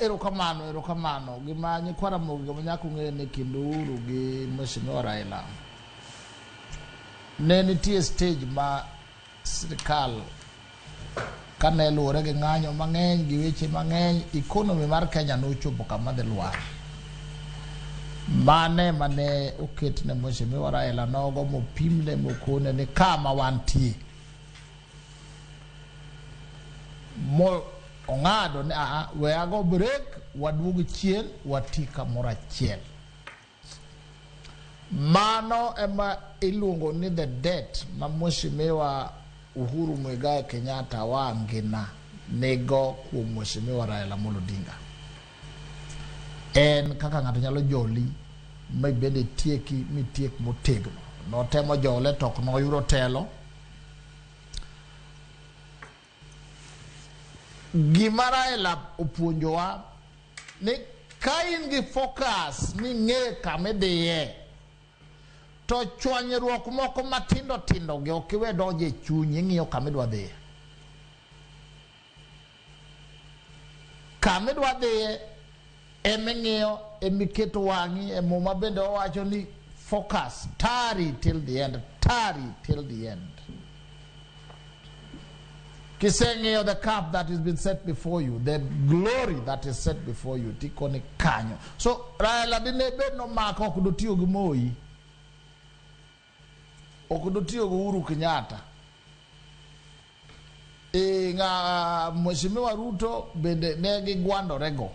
Erokamano, erokamano. Gima nyikwa Ramogi gima nyaka ung'e ni kind Uhuru gi Mheshimiwa Raila ne nitie stage ma sirkal kane luwore gi ng'anyo mang'eny gi weche mang'eny economy mar Kenya nochopo kama dhi lwar. Mane mane oket ne Mheshimiwa Raila nogo mopimne mokone ni kama wantie mo ong'ado ni aa we ago break waduog chien wati kamoro achiel. Mano ema iluongo ni the debt ma Mheshimiwa Uhuru Muigai Kenyatta wangina nigo kuom Mheshimiwa Raila Amolo Odinga. En kaka ng'ato nyalo joli ma ibende tieki mitiek motegno. Notemo jole to ok noyudo telo. Gima Raila opuonjowa ni ka in gi focus ming'e kama idhiye to chwanyruok moko matindo tindo gi ok iwe donjo e chunyi, ing'iyo kama idwa dhiye. Kama idwa dhiye eming'iyo, emiketo wang'i. E Muma bende owacho ni focus, tarry till the end, tarry till the end. Kiseng'iyo the cup that has been set before you, the glory that is set before you, tikoni kanyo. So Raila dine bed nomako ok dotiyo gi Moi, ok dotiyo gi Uhuru Kenyatta. E, ng'a Mheshimiwa Ruto bende ne gigwandorego.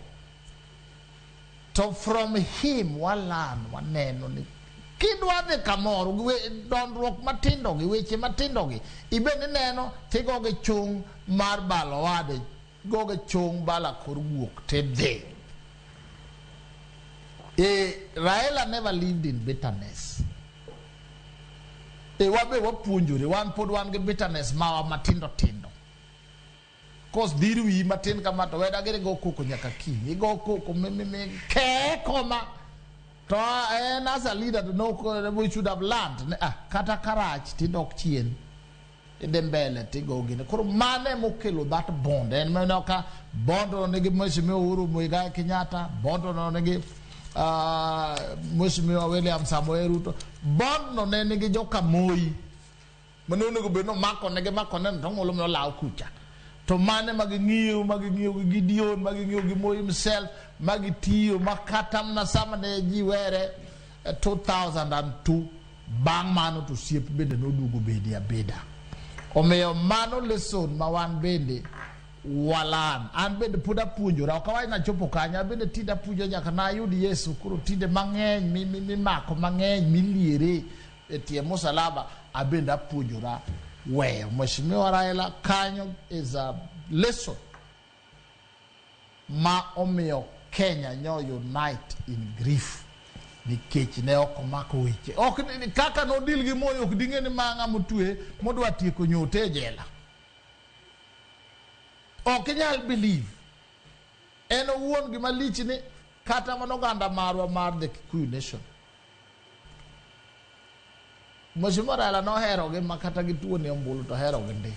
To from him walan waneno ni kidwa dhi kamoro dondruok matindo gi weche matindo gi ibende ineno tigo gi chung mar balo wade go gi chung bala kor guok tidhi. E, Raila never lived in bitterness. E, wabe wapuonjore wan pod wan gi bitterness mawa matindo tindo. Kos dhir wiyi matin kama to weda giri go koko nyaka kiny. Igo koko mi mi mi ke koma. To en as a leader to no we should have learned. Ah, kata karach tidok chien. Idhi mbele tigo gine. Koro mano emokelo that bond. En mano ka bond no nigi Mheshimiwa Uhuru Muigai Kenyatta, bond no nigi Mheshimiwa William Samoei Ruto. Bond no ne nigi joka Moi. Mane onego bed ni omako ne gi mako ne to ng'ulo mane olaw kucha. To mane ma ging'iyo ma ging'iyo gi Gideon ma ging'iyo gi Moi himself ma gitiyo ma kata mana sama ne ji were 2002 bang' mano to osiep bende noduogo bede abeda. Omiyo mano lesson ma wan bende walan. An bende pod apuonjora, ok awach nachopo kanyo, an bende tinde apuonjo nyaka nayud Yesu, koro tinde mang'eny mimako mang'eny miliere e tie musalaba, abende apuonjora weyo. Mheshimiwa Raila kanyo is a lesson ma omiyo Kenya nyo unite in grief nikech ne ok omako weche. Ok kaka nodil gi Moi ok ding'e ni ma ng'ama otwe modwa tieko nyote e jela. Ok inyal believe. En owuon gima lich ni kata mana oganda marwa mar the Kikuyu nation. Mheshimiwa Raila noherogi ma kata gituone ombulu to oherogi ndi.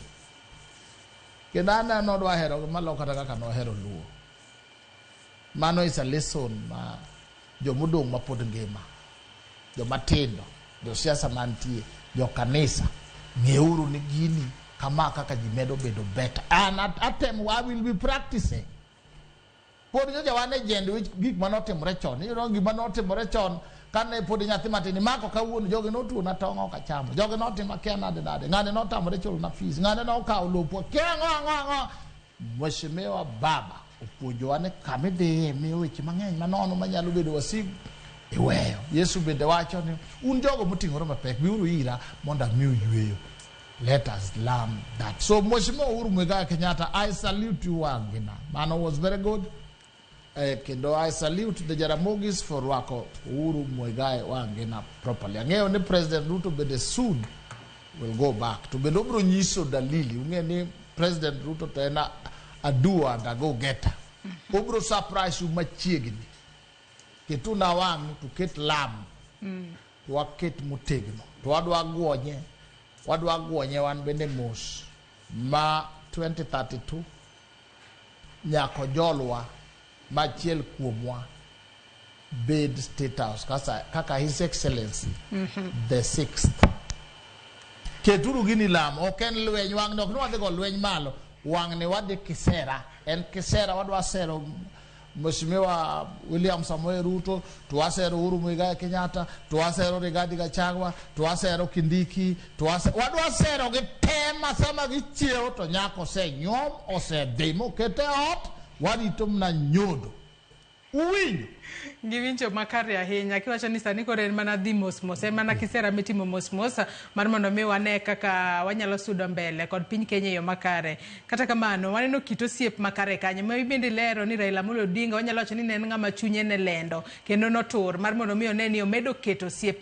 Kendo aneno nodwa herogi malo kata kaka nohero Luo. Mano is a lesson ma jomodong' mapod ngima, jomatindo, josiasa mantie, jokanisa, ng'euru ni gini kama kaka ji medo bedo better. And atemo, I will be practicing. Pod nyocha wan e jend wich gik manotimore chon. Iyudo gima notimore chon kane pod nyathi matin imako kawuono jogi notuona tong' ok achamo. Jogi notimo akia nade nade. Ng'ane notamore chulona fees. Ng'ane nokawo lopwa. Kia ang'o ang'o ang'o. Mheshimiwa Baba opuonjowa ni kama idhiye miyo weche mang'eny manono manyalo bedo wasigu iweyo. Yesu bende wacho ni un jogo moting'ore mapek biuru ira mondo amiu yweyo. Let us learn that. So Mheshimiwa Uhuru Muigai Kenyatta, I salute you Wangina. Mano was very good. Kendo I salute the Jaramogis for rwako Uhuru Muigai Wangina properly. Ang'eyo ni President Ruto bende soon will go back. To bende obiro nyiso dalili. Ung'e ni President Ruto to en a doer and a go getter. Obiro surprise u machiegni. Ketuna wang' to ket lam. To waket motegno. To wadwa gwonye. Wadwa gwonye wan bende mos ma 2032 nyaka ojolwa ma achiel kuomwa bed State House kasa, kaka His Excellency the sixth. Keturu gini lamo, ok en lweny, wang'ni ok ni wadhi go lweny malo, wang'ni wadhi kisera, en kisera wadwa sero Mheshimiwa William Samoei Ruto, to wasero Uhuru Muigai Kenyatta, to wasero Rigathi Gachagua, to wasero Kindiki, to wadwa sero gi te ma sama gichiewo to nyako osenyuom, osedhi mokete ot, warito mana nyodo. Uwinjo? Giwinjo makare ahinya kiwacho ni sani koro en mana dhi mos mos, en mana kisera mitimo mos mos mar mondo mi wane kaka wanyalo sudo mbele kod piny Kenya e yo makare. Kata kamano, waneno kit osiep makare kanyo ma bende lero ni Raila Amolo Odinga wanyalo wacho ni ne en ng'ama chunye ne lendo kendo notur mar mondo mi one ni omedo keto osiep.